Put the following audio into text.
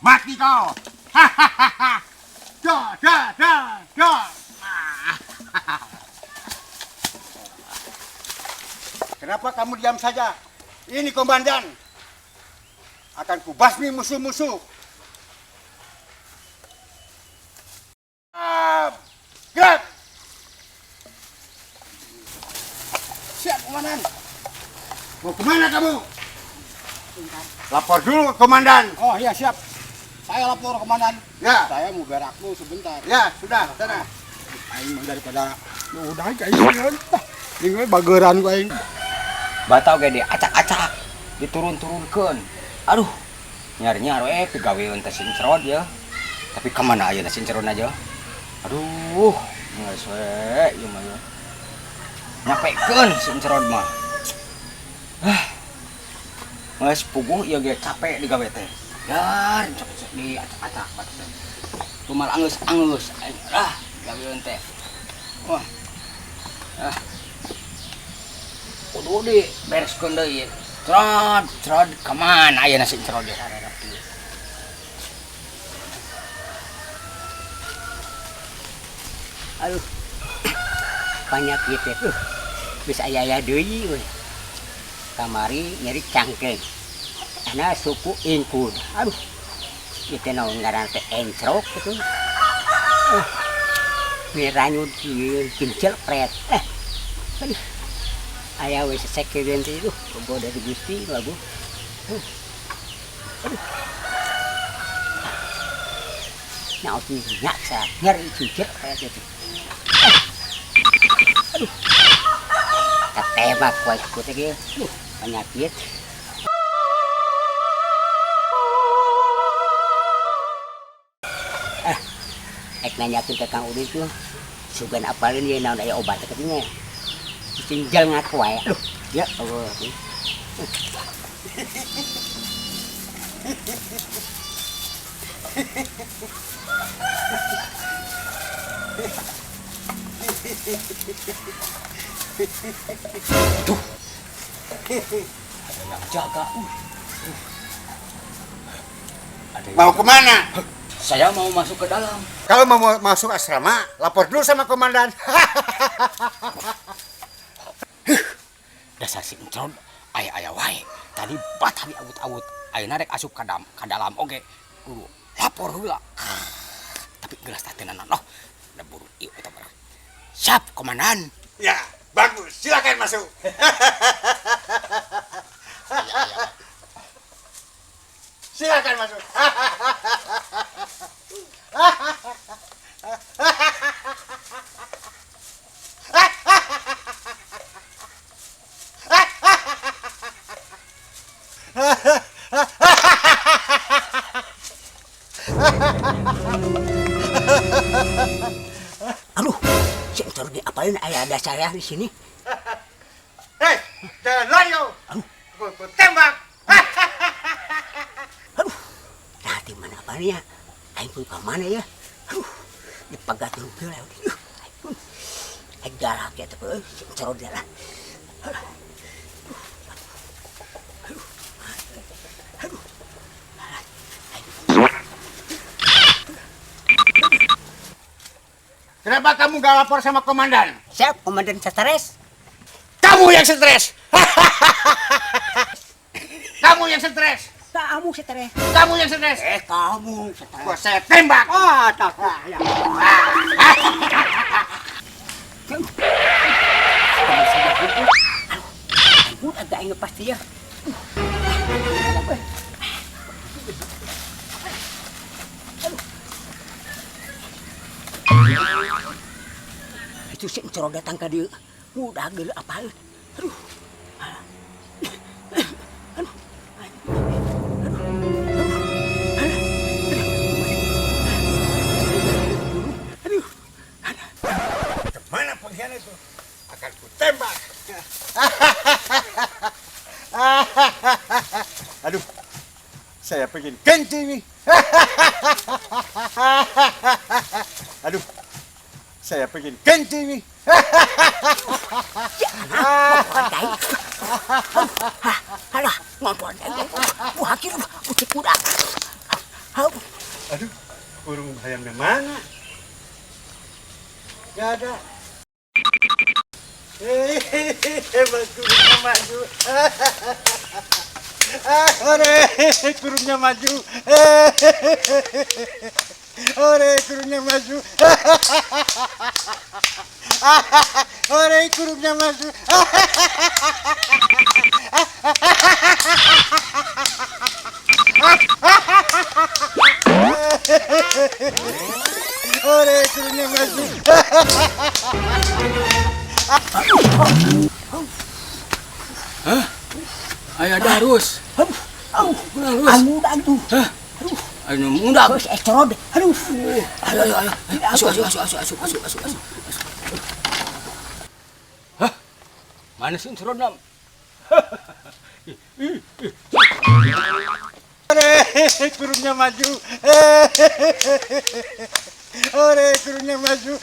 Mati kau. Hahaha. Da da da da. Kenapa kamu diam saja? Ini komandan. Akan kubasmi musuh-musuh. Gerak! Siap, komandan. Mau kemana kamu? Lapor dulu, komandan. Oh iya, siap. Saya lapor, komandan. Ya. Saya mau berak dulu sebentar. Ya, sudah, sana. Aing mah daripada udah aing. Ini bageran ku aing. Batal ge diacak-acak, diturun-turunkeun. Aduh, nyari-nyari we pigaweun teh sincrod ya. Tapi ka mana ayeuna sincrod aja? Aduh, geus we ieu mah ya. Nyapekeun sincrod mah. Ah. Geus puguh ieu ge capek digawe teh. Yar, capek diacak-acak batu teh. Kumaha angeus-angeus aing ah gaweun teh. Wah. Ah. Kudu di bereskeun deui. Trod, trod ka mana ayeuna si Trod ieu? Aduh. Penyakit teh tuh bisa aya-aya deui we. Kamari nyeri cangkeng. Ana suku ingkun. Aduh. Ieu teh naon ngaran teh encrok kitu. Miranyut ieu kincel pret. Aduh. Aya we sesek kieu teh duh, bobo dari Gusti lagu. Aduh. Naon nyaksa nyeri kincel pret itu. Aduh. Ketembak wae ku teh kieu. Aduh, penyakit. Ek nanyakeun ka Kang Udin tuh, sugan apalin ieu naon aya obat teh nya. Tinggal ngaku wae. Aduh, ya Allah. Aduh. Ada yang jaga. Ada yang Mau kemana? Saya mau masuk ke dalam. Kalau mau masuk asrama, lapor dulu sama komandan. Dasar si encrod, aya-aya wae. Tadi batah diawut-awut. Ayeuna rek asup ka dalam oge. Kudu lapor heula. Tapi geus teh tenanan loh. Da buru ieu eta barang. Siap, komandan. Ya, bagus. Silakan masuk. Silakan masuk. Aduh, si encrod diapain aya ada saya di sini. Hei, jangan lari kau. Aduh. Gua tembak. Aduh, nah di mana apanya? Aing pun ke mana ya? Aduh, dipegat dulu lah. Aduh, aing pun. Aing galak ya, tapi si encrod dia lah. Aduh, aduh, aduh. Kenapa kamu gak lapor sama komandan? Siap, komandan stres. Kamu yang stres. Kamu yang stres. Kamu stres. Kamu yang stres. Kamu stres. Gua saya tembak. Ah, tak ya. Aduh, agak ingat pasti ya. Itu si encrod datang ke dia. Udah gila apa? Aduh. Aduh. Aduh. Kemana pengkhianat itu? Akan ku tembak. Aduh, saya pengen kencing nih. Aduh, saya pengen kencing nih. Alah, ngompol. Wah, kira kucing kuda. Ayamnya mana? Gak ada. Hehehe, kurungnya maju. Ore, kurungnya maju. Ore, kurungnya maju. Ore, kurungnya maju. Ore, kurungnya maju. Aya Darus. Aduh, Darus. anu tuh. Hah? Anu mundak. Terus ecerod. Aduh. Ayo ayo ayo. Asu asu asu asu asu asu asu asu. Hah? Mana sih serodna? Ore, kurungnya maju. Ore, kurungnya maju.